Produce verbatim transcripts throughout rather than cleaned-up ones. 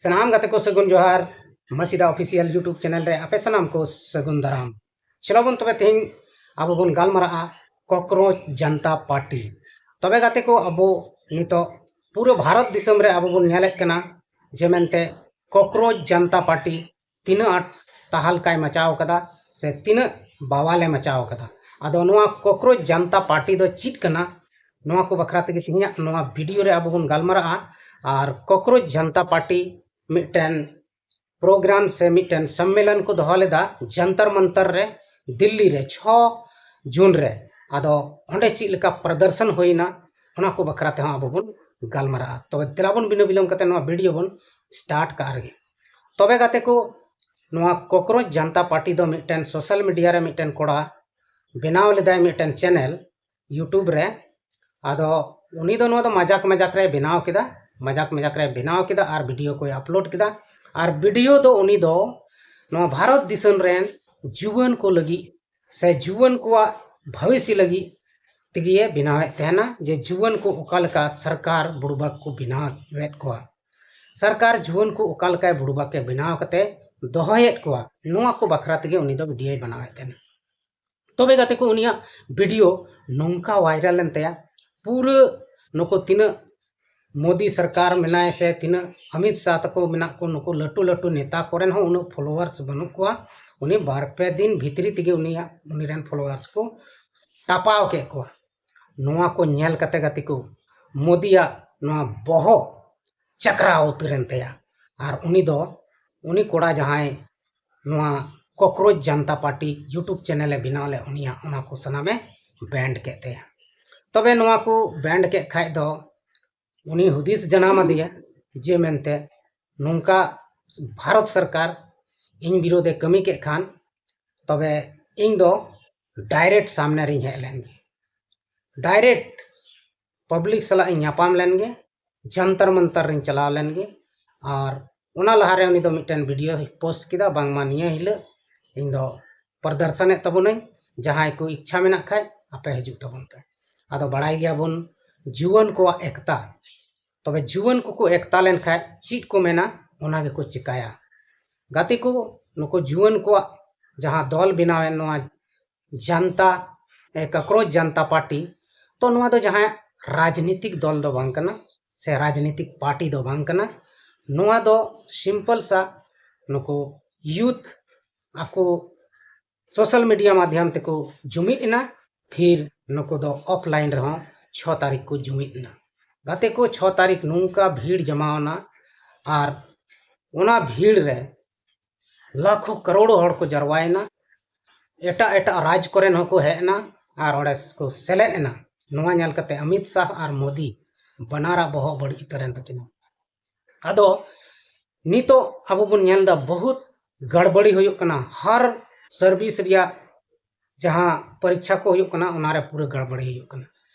ᱥᱟᱱᱟᱢ ᱜᱟᱛᱮ ᱠᱚ ᱥᱟᱹᱜᱩᱱ ᱡᱚᱦᱟᱨ᱾ ᱢᱟᱹᱥᱤᱫᱟ ᱚᱯᱷᱤᱥᱤᱭᱟᱞ YouTube ᱪᱮᱱᱮᱞ ᱨᱮ ᱟᱯᱮ ᱥᱟᱱᱟᱢ ᱠᱚ ᱥᱟᱹᱜᱩᱱ ᱫᱟᱨᱟᱢ᱾ ᱪᱚᱞᱚ ᱵᱚᱱ ᱛᱚᱵᱮ ᱛᱮᱦᱮᱧ ᱟᱵᱚ ᱵᱚᱱ ᱜᱟᱞᱢᱟᱨᱟᱜᱼᱟ ᱠᱚᱠᱨᱳᱪ ᱡᱟᱱᱛᱟ ᱯᱟᱨᱴᱤ᱾ ᱛᱚᱵᱮ ᱜᱟᱛᱮ ᱠᱚ, ᱟᱵᱚ ᱱᱤᱛᱚᱜ ᱯᱩᱨᱟᱹ ᱵᱷᱟᱨᱚᱛ ᱫᱤᱥᱚᱢ ᱨᱮ ᱟᱵᱚ ᱵᱚᱱ ᱧᱮᱞᱮᱫ ᱠᱟᱱᱟ ᱡᱮ ᱢᱮᱱᱛᱮ ᱠᱚᱠᱨᱳᱪ ᱡᱟᱱᱛᱟ ᱯᱟᱨᱴᱤ ᱛᱤᱱᱟᱹᱜ ᱟᱸᱴ ᱛᱟᱦᱟᱞᱠᱟᱭ ᱢᱟᱪᱟᱣ ᱠᱟᱫᱟ ᱥᱮ ᱛᱤᱱᱟᱹᱜ ᱵᱟᱣᱟᱞᱮ ᱢᱟᱪᱟᱣ ᱠᱟᱫᱟ᱾ ᱟᱫᱚ ᱱᱚᱣᱟ ᱠᱚᱠᱨᱳᱪ ᱡᱟᱱᱛᱟ ᱯᱟᱨᱴᱤ ᱫᱚ ᱪᱮᱫ ᱠᱟᱱᱟ, ᱱᱚᱣᱟ ᱠᱚ ᱵᱟᱠᱷᱨᱟ ᱛᱮᱜᱮ ᱛᱮᱦᱮᱧᱟᱜ ᱱᱚᱣᱟ ᱵᱷᱤᱰᱤᱭᱳ ᱨᱮ ᱟᱵᱚ ᱵᱚᱱ ᱜᱟᱞᱢᱟᱨᱟᱜᱼᱟ᱾ ᱟᱨ ᱠᱚᱠᱨᱳᱪ ᱡᱟᱱᱛᱟ ᱯᱟᱨᱴᱤ ᱢᱤᱫᱴᱮᱱ ᱯᱨᱳᱜᱨᱟᱢ ᱥᱮ ᱢᱤᱫᱴᱮᱱ ᱥᱚᱢᱢᱮᱞᱚᱱ ᱠᱚ ᱫᱚᱦᱚ ᱞᱮᱫᱟ ᱡᱚᱱᱛᱚᱨ ᱢᱚᱱᱛᱚᱨ ᱨᱮ, ᱫᱤᱞᱞᱤ ᱨᱮ, ᱪᱷᱚ ᱡᱩᱱ ᱨᱮ᱾ ᱟᱫᱚ ᱚᱸᱰᱮ ᱪᱮᱫ ᱞᱮᱠᱟ ᱯᱨᱚᱫᱚᱨᱥᱚᱱ ᱦᱩᱭᱱᱟ, ᱚᱱᱟ ᱠᱚ ᱵᱟᱠᱷᱨᱟ ᱛᱮᱦᱚᱸ ᱟᱵᱚ ᱵᱚᱱ ᱜᱟᱞᱢᱟᱨᱟᱜᱼᱟ᱾ ᱛᱚᱵᱮ ᱫᱮᱞᱟ ᱵᱚᱱ ᱵᱤᱱᱟᱹ ᱵᱤᱞᱚᱢ ᱠᱟᱛᱮ ᱱᱚᱣᱟ ᱵᱷᱤᱰᱤᱭᱳ ᱵᱚᱱ ᱥᱴᱟᱨᱴ ᱠᱟᱜ ᱨᱮᱜᱮ᱾ ᱛᱚᱵᱮ ᱜᱟᱛᱮ ᱠᱚ, ᱱᱚᱣᱟ ᱠᱚᱠᱨᱳᱪ ᱡᱟᱱᱛᱟ ᱯᱟᱨᱴᱤ ᱫᱚ ᱢᱤᱫᱴᱮᱱ ᱥᱳᱥᱟᱞ ᱢᱤᱰᱤᱭᱟ ᱨᱮ ᱢᱤᱫᱴᱮᱱ ᱠᱚᱲᱟ ᱵᱮᱱᱟᱣ ᱞᱮᱫᱟᱭ ᱢᱤᱫᱴᱮᱱ ᱪᱮᱱᱮᱞ YouTube ᱨᱮ᱾ ᱟᱫᱚ ᱩᱱᱤ ᱫᱚ ᱱᱚᱣᱟ ᱫᱚ ᱢᱟᱡᱟᱠ ᱢᱟᱡᱟᱠ ᱨᱮ ᱵᱮᱱᱟᱣ ᱠᱮᱫᱟ, ᱢᱟᱡᱟᱠ ᱢᱟᱡᱟᱠ ᱨᱮ ᱵᱮᱱᱟᱣ ᱠᱮᱫᱟ ᱟᱨ ᱵᱷᱤᱰᱤᱭᱳ ᱠᱚᱭ ᱟᱯᱞᱳᱰ ᱠᱮᱫᱟ᱾ ᱟᱨ ᱵᱷᱤᱰᱤᱭᱳ ᱫᱚ ᱩᱱᱤ ᱫᱚ ᱱᱚᱣᱟ ᱵᱷᱟᱨᱚᱛ ᱫᱤᱥᱚᱢ ᱨᱮᱱ ᱡᱩᱣᱟᱹᱱ ᱠᱚ ᱞᱟᱹᱜᱤᱫ ᱥᱮ ᱡᱩᱣᱟᱹᱱ ᱠᱚᱣᱟᱜ ᱵᱷᱚᱵᱤᱥᱥᱚ ᱞᱟᱹᱜᱤᱫ ᱛᱮᱜᱮ ᱵᱮᱱᱟᱣᱮᱫ ᱛᱟᱦᱮᱱᱟ, ᱡᱮ ᱡᱩᱣᱟᱹᱱ ᱠᱚ ᱚᱠᱟ ᱞᱮᱠᱟ ᱥᱚᱨᱠᱟᱨ ᱵᱩᱲᱵᱟᱠ ᱠᱚ ᱵᱮᱱᱟᱣᱮᱫ ᱠᱚᱣᱟ, ᱥᱚᱨᱠᱟᱨ ᱡᱩᱣᱟᱹᱱ ᱠᱚ ᱚᱠᱟ ᱞᱮᱠᱟᱭ ᱵᱩᱲᱵᱟᱠᱮ ᱵᱮᱱᱟᱣ ᱠᱟᱛᱮ ᱫᱚᱦᱚᱭᱮᱫ ᱠᱚᱣᱟ, ᱱᱚᱣᱟ ᱠᱚ ᱵᱟᱠᱷᱨᱟ ᱛᱮᱜᱮ ᱩᱱᱤ ᱫᱚ ᱵᱷᱤᱰᱤᱭᱳᱭ ᱵᱮᱱᱟᱣᱮᱫ ᱛᱟᱦᱮᱱᱟ᱾ ᱛᱚᱵᱮ ᱜᱟᱛᱮ ᱠᱚ, ᱩᱱᱤᱭᱟᱜ ᱵᱷᱤᱰᱤᱭᱳ ᱱᱚᱝᱠᱟ ᱵᱷᱟᱭᱨᱟᱞ ᱮᱱ ᱛᱟᱭᱟ, ᱯᱩᱨᱟᱹ ᱱᱩᱠᱩ ᱛᱤᱱᱟᱹᱜ ᱢᱳᱫᱤ ᱥᱚᱨᱠᱟᱨ ᱢᱮᱱᱟᱭ ᱥᱮ ᱛᱤᱱᱟᱹᱜ ᱚᱢᱤᱛ ᱥᱟᱦ ᱛᱟᱠᱚ ᱢᱮᱱᱟᱜ ᱠᱚ, ᱱᱩᱠᱩ ᱞᱟᱹᱴᱩ ᱞᱟᱹᱴᱩ ᱱᱮᱛᱟ ᱠᱚᱨᱮᱱ ᱦᱚᱸ ᱩᱱᱟᱹᱜ ᱯᱷᱚᱞᱳᱣᱟᱨᱥ ᱵᱟᱹᱱᱩᱜ ᱠᱚᱣᱟ᱾ ᱩᱱᱤ ᱵᱟᱨ ᱯᱮ ᱫᱤᱱ ᱵᱷᱤᱛᱨᱤ ᱛᱮᱜᱮ ᱩᱱᱤᱭᱟᱜ, ᱩᱱᱤ ᱨᱮᱱ ᱯᱷᱚᱞᱳᱣᱟᱨᱥ ᱠᱚ ᱴᱟᱯᱟᱣ ᱠᱮᱫ ᱠᱚᱣᱟ᱾ ᱱᱚᱣᱟ ᱠᱚ ᱧᱮᱞ ᱠᱟᱛᱮ ᱜᱟᱛᱮ ᱠᱚ, ᱢᱳᱫᱤᱭᱟᱜ ᱱᱚᱣᱟ ᱵᱚᱦᱚᱜ ᱪᱟᱠᱨᱟᱣ ᱩᱛᱟᱹᱨᱮᱱ ᱛᱟᱭᱟ᱾ ᱟᱨ ᱩᱱᱤ ᱫᱚ, ᱩᱱᱤ ᱠᱚᱲᱟ ᱡᱟᱦᱟᱸᱭ ᱱᱚᱣᱟ cockroach Janata party YouTube channel ᱮ ᱵᱮᱱᱟᱣ ᱞᱮᱫ, ᱩᱱᱤᱭᱟᱜ ᱚᱱᱟ ᱠᱚ ᱥᱟᱱᱟᱢᱮ ᱵᱮᱱᱰ ᱠᱮᱫ ᱛᱟᱭᱟ᱾ ᱛᱚᱵᱮ ᱱᱚᱣᱟ ᱠᱚ ᱵᱮᱱᱰ ᱠᱮᱫ ᱠᱷᱟᱡ ᱫᱚ ᱩᱱᱤ ᱦᱩᱫᱤᱥ ᱡᱟᱱᱟᱢ ᱟᱫᱮᱭᱟ ᱡᱮ ᱢᱮᱱᱛᱮ ᱱᱚᱝᱠᱟ ᱵᱷᱟᱨᱚᱛ ᱥᱚᱨᱠᱟᱨ ᱤᱧ ᱵᱤᱨᱳᱫᱷ ᱮ ᱠᱟᱹᱢᱤ ᱠᱮᱫ ᱠᱷᱟᱱ, ᱛᱚᱵᱮ ᱤᱧ ᱫᱚ ᱰᱟᱭᱨᱮᱠᱴ ᱥᱟᱢᱱᱮ ᱨᱤᱧ ᱦᱮᱡ ᱞᱮᱱ ᱜᱮ, ᱰᱟᱭᱨᱮᱠᱴ ᱯᱟᱵᱽᱞᱤᱠ ᱥᱟᱞᱟᱜ ᱤᱧ ᱧᱟᱯᱟᱢ ᱞᱮᱱ ᱜᱮ, ᱡᱚᱱᱛᱚᱨ ᱢᱚᱱᱛᱚᱨ ᱨᱤᱧ ᱪᱟᱞᱟᱣ ᱞᱮᱱ ᱜᱮ᱾ ᱟᱨ ᱚᱱᱟ ᱞᱟᱦᱟᱨᱮ ᱩᱱᱤ ᱫᱚ ᱢᱤᱫᱴᱮᱱ ᱵᱷᱤᱰᱤᱭᱳ ᱯᱳᱥᱴ ᱠᱮᱫᱟ, ᱵᱟᱝᱢᱟ ᱱᱤᱭᱟᱹ ᱦᱤᱞᱳᱜ ᱤᱧ ᱫᱚ ᱯᱨᱚᱫᱚᱨᱥᱚᱱᱮᱫ ᱛᱟᱵᱚᱱᱟᱹᱧ, ᱡᱟᱦᱟᱸᱭ ᱠᱚ ᱤᱪᱪᱷᱟ ᱢᱮᱱᱟᱜ ᱠᱷᱟᱡ ᱟᱯᱮ ᱦᱤᱡᱩᱜ ᱛᱟᱵᱚᱱ ᱯᱮ᱾ ᱟᱫᱚ ᱵᱟᱲᱟᱭ ᱜᱮᱭᱟᱵᱚᱱ ᱡᱩᱣᱟᱹᱱ ᱠᱚᱣᱟᱜ ᱮᱠᱛᱟ᱾ ᱛᱚᱵᱮ ᱡᱩᱣᱟᱹᱱ ᱠᱚᱠᱚ ᱮᱠᱛᱟ ᱞᱮᱱᱠᱷᱟᱡ ᱪᱮᱫ ᱠᱚ ᱢᱮᱱᱟ, ᱚᱱᱟ ᱜᱮᱠᱚ ᱪᱤᱠᱟᱹᱭᱟ᱾ ᱜᱟᱛᱮ ᱠᱚ, ᱱᱩᱠᱩ ᱡᱩᱣᱟᱹᱱ ᱠᱚᱣᱟᱜ ᱡᱟᱦᱟᱸ ᱫᱚᱞ ᱵᱮᱱᱟᱣᱮᱱ ᱱᱚᱣᱟ ᱡᱟᱱᱛᱟ, ᱮ, ᱠᱟᱠᱨᱳᱪ ᱡᱟᱱᱛᱟ ᱯᱟᱨᱴᱤ, ᱛᱚ ᱱᱚᱣᱟ ᱫᱚ ᱡᱟᱦᱟᱸ ᱨᱟᱡᱽᱱᱤᱛᱤᱠ ᱫᱚᱞ ᱫᱚ ᱵᱟᱝ ᱠᱟᱱᱟ ᱥᱮ ᱨᱟᱡᱽᱱᱤᱛᱤᱠ ᱯᱟᱨᱴᱤ ᱫᱚ ᱵᱟᱝ ᱠᱟᱱᱟ᱾ ᱱᱚᱣᱟ ᱫᱚ ᱥᱤᱢᱯᱚᱞ ᱥᱟ ᱱᱩᱠᱩ ᱭᱩᱛᱷ ᱟᱠᱚ ᱥᱳᱥᱟᱞ ᱢᱤᱰᱤᱭᱟ ᱢᱟᱫᱽᱫᱷᱚᱢ ᱛᱮᱠᱚ ᱡᱩᱢᱤᱫ ᱮᱱᱟ᱾ ᱯᱷᱤᱨ ᱱᱩᱠᱩ ᱫᱚ ᱚᱯᱷᱞᱟᱭᱤᱱ ᱨᱮᱦᱚᱸ ᱪᱷᱚ ᱛᱟᱹᱨᱤᱠᱷ ᱠᱚ ᱡᱩᱢᱤᱫ ᱮᱱᱟ᱾ ᱜᱟᱛᱮ ᱠᱚ, ᱪᱷᱚ ᱛᱟᱹᱨᱤᱠᱷ ᱱᱚᱝᱠᱟ ᱵᱷᱤᱲ ᱡᱚᱢᱟᱣ ᱮᱱᱟ ᱟᱨ ᱚᱱᱟ ᱵᱷᱤᱲ ᱨᱮ ᱞᱟᱠᱷᱚ ᱠᱟᱨᱳᱲ ᱦᱚᱲ ᱠᱚ ᱡᱟᱨᱣᱟᱭᱮᱱᱟ᱾ ᱮᱴᱟᱜ ᱮᱴᱟᱜ ᱨᱟᱡᱽ ᱠᱚᱨᱮᱱ ᱦᱚᱸᱠᱚ ᱦᱮᱡ ᱮᱱᱟ ᱟᱨ ᱚᱸᱰᱮ ᱠᱚ ᱥᱮᱞᱮᱫ ᱮᱱᱟ᱾ ᱱᱚᱣᱟ ᱧᱮᱞ ᱠᱟᱛᱮ ᱚᱢᱤᱛ ᱥᱟᱦ ᱟᱨ ᱢᱳᱫᱤ ᱵᱟᱱᱟᱨᱟᱜ ᱵᱚᱦᱚᱜ ᱵᱟᱹᱲᱤᱡ ᱩᱛᱟᱹᱨᱮᱱ ᱛᱟᱹᱠᱤᱱᱟ᱾ ᱟᱫᱚ ᱱᱤᱛᱚᱜ ᱟᱵᱚ ᱵᱚᱱ ᱧᱮᱞ ᱮᱫᱟ ᱵᱚᱦᱩᱛ ᱜᱟᱲᱵᱟᱲᱤ ᱦᱩᱭᱩᱜ ᱠᱟᱱᱟ᱾ ᱦᱟᱨ ᱥᱟᱨᱵᱷᱤᱥ ᱨᱮᱭᱟᱜ ᱡᱟᱦᱟᱸ ᱯᱚᱨᱤᱠᱠᱷᱟ ᱠᱚ ᱦᱩᱭᱩᱜ ᱠᱟᱱᱟ, ᱚᱱᱟᱨᱮ ᱯᱩᱨᱟᱹ ᱜᱟᱲᱵᱟᱲᱤ ᱦᱩᱭᱩᱜ ᱠᱟᱱᱟ᱾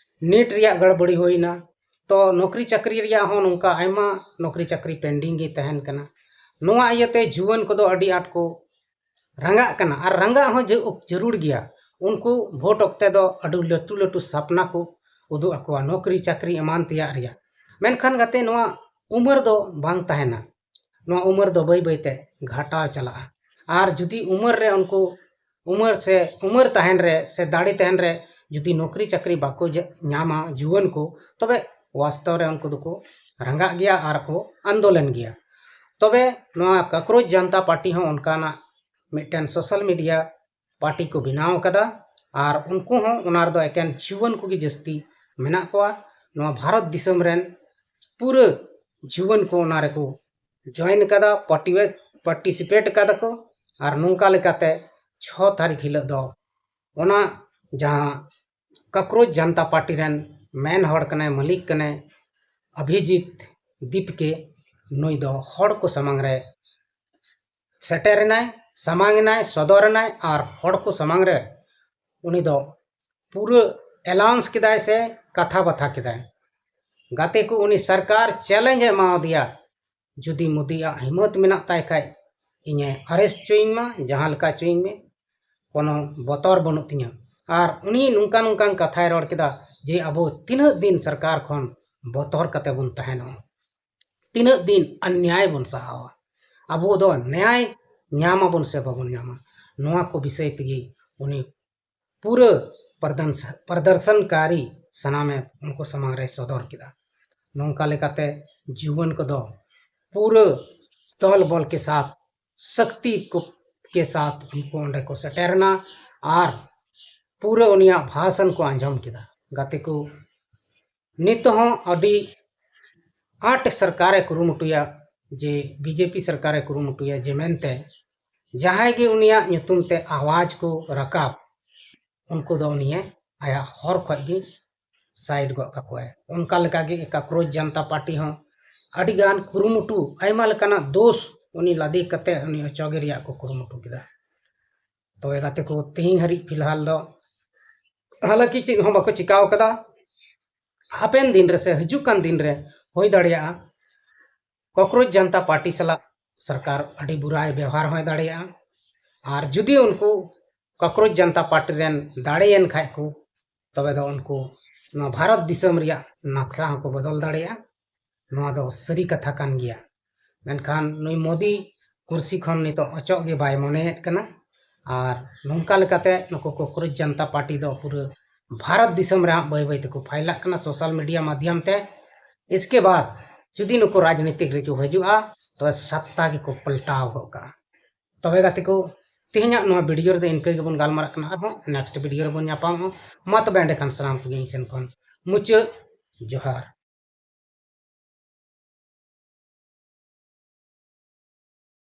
ᱱᱤᱴ ᱨᱮᱭᱟᱜ ᱜᱟᱲᱵᱟᱲᱤ ᱦᱩᱭᱱᱟ, ᱛᱚ ᱱᱚᱠᱨᱤ ᱪᱟᱹᱠᱨᱤ ᱨᱮᱭᱟᱜ ᱦᱚᱸ ᱱᱚᱝᱠᱟ ᱟᱭᱢᱟ ᱱᱚᱠᱨᱤ ᱪᱟᱹᱠᱨᱤ ᱯᱮᱱᱰᱤᱝ ᱜᱮ ᱛᱟᱦᱮᱱ ᱠᱟᱱᱟ᱾ ᱱᱚᱣᱟ ᱤᱭᱟᱹᱛᱮ ᱡᱩᱣᱟᱹᱱ ᱠᱚᱫᱚ ᱟᱹᱰᱤ ᱟᱸᱴ ᱠᱚ ᱨᱟᱸᱜᱟᱜ ᱠᱟᱱᱟ, ᱟᱨ ᱨᱟᱸᱜᱟᱜ ᱦᱚᱸ ᱡᱟᱹ-, ᱡᱟᱹᱨᱩᱲ ᱜᱮᱭᱟ᱾ ᱩᱱᱠᱩ ᱵᱷᱳᱴ ᱚᱠᱛᱮ ᱫᱚ ᱟᱹᱰᱤ ᱞᱟᱹᱴᱩ ᱞᱟᱹᱴᱩ ᱥᱟᱯᱱᱟ ᱠᱚ ᱩᱫᱩᱜ ᱟᱠᱚᱣᱟ, ᱱᱚᱠᱨᱤ ᱪᱟᱹᱠᱨᱤ ᱮᱢᱟᱱ ᱛᱮᱭᱟᱜ ᱨᱮᱭᱟᱜ᱾ ᱢᱮᱱᱠᱷᱟᱱ ᱜᱟᱛᱮ, ᱱᱚᱣᱟ ᱩᱢᱮᱨ ᱫᱚ ᱵᱟᱝ ᱛᱟᱦᱮᱱᱟ᱾ ᱱᱚᱣᱟ ᱩᱢᱮᱨ ᱫᱚ ᱵᱟᱹᱭ ᱵᱟᱹᱭᱛᱮ ᱜᱷᱟᱴᱟᱣ ᱪᱟᱞᱟᱜᱼᱟ᱾ ᱟᱨ ᱡᱩᱫᱤ ᱩᱢᱮᱨ ᱨᱮ ᱩᱱᱠᱩ ᱩᱢᱮᱨ ᱥᱮ ᱩᱢᱮᱨ ᱛᱟᱦᱮᱱ ᱨᱮ ᱥᱮ ᱫᱟᱲᱮ ᱛᱟᱦᱮᱱ ᱨᱮ ᱡᱩᱫᱤ ᱱᱚᱠᱨᱤ ᱪᱟᱹᱠᱨᱤ ᱵᱟᱠᱚ ᱡᱟ-, ᱧᱟᱢᱟ ᱡᱩᱣᱟᱹᱱ ᱠᱚ, ᱛᱚᱵᱮ ᱣᱟᱥᱛᱚᱵ ᱨᱮ ᱩᱱᱠᱩ ᱫᱚᱠᱚ ᱨᱟᱸᱜᱟᱜ ᱜᱮᱭᱟ ᱟᱨ ᱠᱚ ᱟᱱᱫᱳᱞᱚᱱ ᱜᱮᱭᱟ᱾ ᱛᱚᱵᱮ ᱱᱚᱣᱟ ᱠᱟᱠᱨᱳᱪ ᱡᱟᱱᱛᱟ ᱯᱟᱨᱴᱤ ᱦᱚᱸ ᱚᱱᱠᱟᱱᱟᱜ ᱢᱤᱫᱴᱮᱱ ᱥᱳᱥᱟᱞ ᱢᱤᱰᱤᱭᱟ ᱯᱟᱨᱴᱤ ᱠᱚ ᱵᱮᱱᱟᱣ ᱟᱠᱟᱫᱟ, ᱟᱨ ᱩᱱᱠᱩ ᱦᱚᱸ ᱚᱱᱟ ᱨᱮᱫᱚ ᱮᱠᱮᱱ ᱡᱩᱣᱟᱹᱱ ᱠᱚᱜᱮ ᱡᱟᱹᱥᱛᱤ ᱢᱮᱱᱟᱜ ᱠᱚᱣᱟ᱾ ᱱᱚᱣᱟ ᱵᱷᱟᱨᱚᱛ ᱫᱤᱥᱚᱢ ᱨᱮᱱ ᱯᱩᱨᱟᱹ ᱡᱩᱣᱟᱹᱱ ᱠᱚ ᱚᱱᱟ ᱨᱮᱠᱚ ᱡᱚᱭᱮᱱ ᱟᱠᱟᱫᱟ, ᱯᱟᱨᱴᱤ-, ᱯᱟᱨᱴᱤᱥᱤᱯᱮᱴ ᱟᱠᱟᱫᱟ ᱠᱚ᱾ ᱟᱨ ᱱᱚᱝᱠᱟ ᱞᱮᱠᱟᱛᱮ ᱪᱷᱚ ᱛᱟᱹᱨᱤᱠᱷ ᱦᱤᱞᱳᱜ ᱫᱚ ᱚᱱᱟ ᱡᱟᱦᱟᱸ ᱠᱟᱠᱨᱳᱪ ᱡᱟᱱᱛᱟ ᱯᱟᱨᱴᱤ ᱨᱮᱱ ᱢᱮᱱ ᱦᱚᱲ ᱠᱟᱱᱟᱭ, ᱢᱟᱹᱞᱤᱠ ᱠᱟᱱᱟᱭ ᱚᱵᱷᱤᱡᱤᱛ ᱫᱤᱯᱠᱮ, ᱱᱩᱭ ᱫᱚ ᱦᱚᱲ ᱠᱚ ᱥᱟᱢᱟᱝ ᱨᱮ ᱥᱮᱴᱮᱨ ᱮᱱᱟᱭ, ᱥᱟᱢᱟᱝ ᱮᱱᱟᱭ, ᱥᱚᱫᱚᱨ ᱮᱱᱟᱭ ᱟᱨ ᱦᱚᱲ ᱠᱚ ᱥᱟᱢᱟᱝ ᱨᱮ ᱩᱱᱤ ᱫᱚ ᱯᱩᱨᱟᱹ ᱮᱞᱟᱣᱩᱱᱥ ᱠᱮᱫᱟᱭ ᱥᱮ ᱠᱟᱛᱷᱟ ᱵᱟᱛᱷᱟ ᱠᱮᱫᱟᱭ᱾ ᱜᱟᱛᱮ ᱠᱚ, ᱩᱱᱤ ᱥᱚᱨᱠᱟᱨ ᱪᱮᱞᱮᱧᱡᱽ ᱮ ᱮᱢᱟᱣᱟᱫᱮᱭᱟ, ᱡᱩᱫᱤ ᱢᱳᱫᱤᱭᱟᱜ ᱦᱤᱢᱢᱚᱛ ᱢᱮᱱᱟᱜ ᱛᱟᱭ ᱠᱷᱟᱡ ᱤᱧᱮ ᱟᱨᱮᱥᱴ ᱦᱚᱪᱚᱭᱤᱧ ᱢᱟ, ᱡᱟᱦᱟᱸ ᱞᱮᱠᱟ ᱦᱚᱪᱚᱭᱤᱧ ᱢᱮ, ᱠᱳᱱᱳ ᱵᱚᱛᱚᱨ ᱵᱟᱹᱱᱩᱜ ᱛᱤᱧᱟᱹ᱾ ᱟᱨ ᱩᱱᱤ ᱱᱚᱝᱠᱟ ᱱᱚᱝᱠᱟᱱ ᱠᱟᱛᱷᱟᱭ ᱨᱚᱲ ᱠᱮᱫᱟ ᱡᱮ ᱟᱵᱚ ᱛᱤᱱᱟᱹᱜ ᱫᱤᱱ ᱥᱚᱨᱠᱟᱨ ᱠᱷᱚᱱ ᱵᱚᱛᱚᱨ ᱠᱟᱛᱮ ᱵᱚᱱ ᱛᱟᱦᱮᱱᱚᱜᱼᱟ᱾ ᱛᱤᱱᱟᱹᱜ ᱫᱤᱱ ᱚᱱᱱᱭᱟᱭ ᱵᱚᱱ ᱥᱟᱦᱟᱣᱟ? ᱟᱵᱚ ᱫᱚ ᱱᱭᱟᱭ ᱧᱟᱢ ᱟᱵᱚᱱ ᱥᱮ ᱵᱟᱵᱚᱱ ᱧᱟᱢᱟ, ᱱᱚᱣᱟ ᱠᱚ ᱵᱤᱥᱚᱭ ᱛᱮᱜᱮ ᱩᱱᱤ ᱯᱩᱨᱟᱹ ᱯᱨᱚᱫᱚᱱᱥ-, ᱯᱨᱚᱫᱚᱨᱥᱚᱱᱠᱟᱨᱤ ᱥᱟᱱᱟᱢᱮ ᱩᱱᱠᱩ ᱥᱟᱢᱟᱝ ᱨᱮ ᱥᱚᱫᱚᱨ ᱠᱮᱫᱟ᱾ ᱱᱚᱝᱠᱟ ᱞᱮᱠᱟᱛᱮ ᱡᱩᱣᱟᱹᱱ ᱠᱚᱫᱚ ᱯᱩᱨᱟᱹ ᱫᱚᱞ ᱵᱚᱞ ᱠᱮ ᱥᱟᱛᱷ, ᱥᱚᱠᱛᱤ ᱠᱚ, ᱠᱮ ᱥᱟᱛᱷ ᱩᱱᱠᱩ ᱚᱸᱰᱮ ᱠᱚ ᱥᱮᱴᱮᱨ ᱮᱱᱟ ᱟᱨ ᱯᱩᱨᱟᱹ ᱩᱱᱤᱭᱟᱜ ᱵᱷᱟᱥᱚᱱ ᱠᱚ ᱟᱸᱡᱚᱢ ᱠᱮᱫᱟ᱾ ᱜᱟᱛᱮ ᱠᱚ, ᱱᱤᱛ ᱦᱚᱸ ᱟᱹᱰᱤ ᱟᱸᱴ ᱥᱚᱨᱠᱟᱨᱮ ᱠᱩᱨᱩᱢᱩᱴᱩᱭᱟ, ᱡᱮ ᱵᱤᱡᱮᱯᱤ ᱥᱚᱨᱠᱟᱨᱮ ᱠᱩᱨᱩᱢᱩᱴᱩᱭᱟ, ᱡᱮ ᱢᱮᱱᱛᱮ ᱡᱟᱦᱟᱸᱭ ᱜᱮ ᱩᱱᱤᱭᱟᱜ ᱧᱩᱛᱩᱢ ᱛᱮ ᱟᱣᱟᱡᱽ ᱠᱚ ᱨᱟᱠᱟᱵ, ᱩᱱᱠᱩ ᱫᱚ ᱩᱱᱤᱭᱮ ᱟᱭᱟᱜ ᱦᱚᱨ ᱠᱷᱚᱡ ᱜᱮ ᱥᱟᱭᱤᱰ ᱜᱚᱫ ᱠᱟᱠᱚᱣᱟᱭ᱾ ᱚᱱᱠᱟ ᱞᱮᱠᱟᱜᱮ ᱠᱟᱠᱨᱳᱪ ᱡᱟᱱᱛᱟ ᱯᱟᱨᱴᱤ ᱦᱚᱸ ᱟᱹᱰᱤᱜᱟᱱ ᱠᱩᱨᱩᱢᱩᱴᱩ, ᱟᱭᱢᱟ ᱞᱮᱠᱟᱱᱟᱜ ᱫᱳᱥ ᱩᱱᱤ ᱞᱟᱫᱮ ᱠᱟᱛᱮ ᱩᱱᱤ ᱚᱪᱚᱜᱮ ᱨᱮᱭᱟᱜ ᱠᱚ ᱠᱩᱨᱩᱢᱩᱴᱩ ᱠᱮᱫᱟ᱾ ᱛᱚᱵᱮ ᱜᱟᱛᱮ ᱠᱚ, ᱛᱮᱦᱮᱧ ᱦᱟᱹᱨᱤᱡ ᱯᱷᱤᱞᱦᱟᱞ ᱫᱚ ᱦᱟᱞᱟᱸᱠᱤ ᱪᱮᱫ ᱦᱚᱸ ᱵᱟᱠᱚ ᱪᱤᱠᱟᱹᱣ ᱠᱟᱫᱟ᱾ ᱦᱟᱯᱮᱱ ᱫᱤᱱ ᱨᱮ ᱥᱮ ᱦᱤᱡᱩᱜ ᱠᱟᱱ ᱫᱤᱱ ᱨᱮ ᱦᱩᱭ ᱫᱟᱲᱮᱭᱟᱜᱼᱟ ᱠᱚᱠᱨᱳᱪ ᱡᱟᱱᱛᱟ ᱯᱟᱨᱴᱤ ᱥᱟᱞᱟᱜ ᱥᱚᱨᱠᱟᱨ ᱟᱹᱰᱤ ᱵᱩᱨᱟᱭ ᱵᱮᱣᱦᱟᱨ ᱦᱚᱸᱭ ᱫᱟᱲᱮᱭᱟᱜᱼᱟ᱾ ᱟᱨ ᱡᱩᱫᱤ ᱩᱱᱠᱩ ᱠᱚᱠᱨᱳᱪ ᱡᱟᱱᱛᱟ ᱯᱟᱨᱴᱤ ᱨᱮᱱ ᱫᱟᱲᱮᱭᱮᱱ ᱠᱷᱟᱡ ᱠᱚ, ᱛᱚᱵᱮ ᱫᱚ ᱩᱱᱠᱩ ᱱᱚᱣᱟ ᱵᱷᱟᱨᱚᱛ ᱫᱤᱥᱚᱢ ᱨᱮᱭᱟᱜ ᱱᱟᱠᱥᱟ ᱦᱚᱸᱠᱚ ᱵᱚᱫᱚᱞ ᱫᱟᱲᱮᱭᱟᱜᱼᱟ᱾ ᱱᱚᱣᱟ ᱫᱚ ᱥᱟᱹᱨᱤ ᱠᱟᱛᱷᱟ ᱠᱟᱱ ᱜᱮᱭᱟ᱾ ᱢᱮᱱᱠᱷᱟᱱ ᱱᱩᱭ ᱢᱳᱫᱤ ᱠᱩᱨᱥᱤ ᱠᱷᱚᱱ ᱱᱤᱛᱚᱜ ᱚᱪᱚᱜ ᱜᱮ ᱵᱟᱭ ᱢᱚᱱᱮᱭᱮᱫ ᱠᱟᱱᱟ᱾ ᱟᱨ ᱱᱚᱝᱠᱟ ᱞᱮᱠᱟᱛᱮ ᱱᱩᱠᱩ ᱠᱚᱠᱨᱳᱪ ᱡᱟᱱᱛᱟ ᱯᱟᱨᱴᱤ ᱫᱚ ᱯᱩᱨᱟᱹ ᱵᱷᱟᱨᱚᱛ ᱫᱤᱥᱚᱢ ᱨᱮ ᱦᱟᱸᱜ ᱵᱟᱹᱭ ᱵᱟᱹᱭ ᱛᱮᱠᱚ ᱯᱷᱟᱭᱞᱟᱜ ᱠᱟᱱᱟ ᱥᱳᱥᱟᱞ ᱢᱤᱰᱤᱭᱟ ᱢᱟᱫᱽᱫᱷᱚᱢ ᱛᱮ᱾ ᱤᱥᱠᱮ ᱵᱟᱫ ᱡᱩᱫᱤ ᱱᱩᱠᱩ ᱨᱟᱡᱽᱱᱤᱛᱤᱠ ᱨᱮᱠᱚ ᱦᱤᱡᱩᱜᱼᱟ, ᱛᱚᱵᱮ ᱥᱟᱯᱛᱟ ᱜᱮᱠᱚ ᱯᱟᱞᱴᱟᱣ ᱜᱚᱫ ᱠᱟᱜᱼᱟ᱾ ᱛᱚᱵᱮ ᱜᱟᱛᱮ ᱠᱚ, ᱛᱮᱦᱮᱧᱟᱜ ᱱᱚᱣᱟ ᱵᱷᱤᱰᱤᱭᱳ ᱨᱮᱫᱚ ᱤᱱᱠᱟᱹ ᱜᱮᱵᱚᱱ ᱜᱟᱞᱢᱟᱨᱟᱜ ᱠᱟᱱᱟ᱾ ᱟᱨᱦᱚᱸ ᱱᱮᱠᱥᱴ ᱵᱷᱤᱰᱤᱭᱳ ᱨᱮᱵᱚᱱ ᱧᱟᱯᱟᱢᱚᱜᱼᱟ᱾ ᱢᱟ ᱛᱚᱵᱮ ᱮᱸᱰᱮ ᱠᱷᱟᱱ ᱥᱟᱱᱟᱢ ᱠᱚᱜᱮ ᱤᱧ ᱥᱮᱱ ᱠᱷᱚᱱ ᱢᱩᱪᱟᱹᱫ ᱡᱚᱦᱟᱨ᱾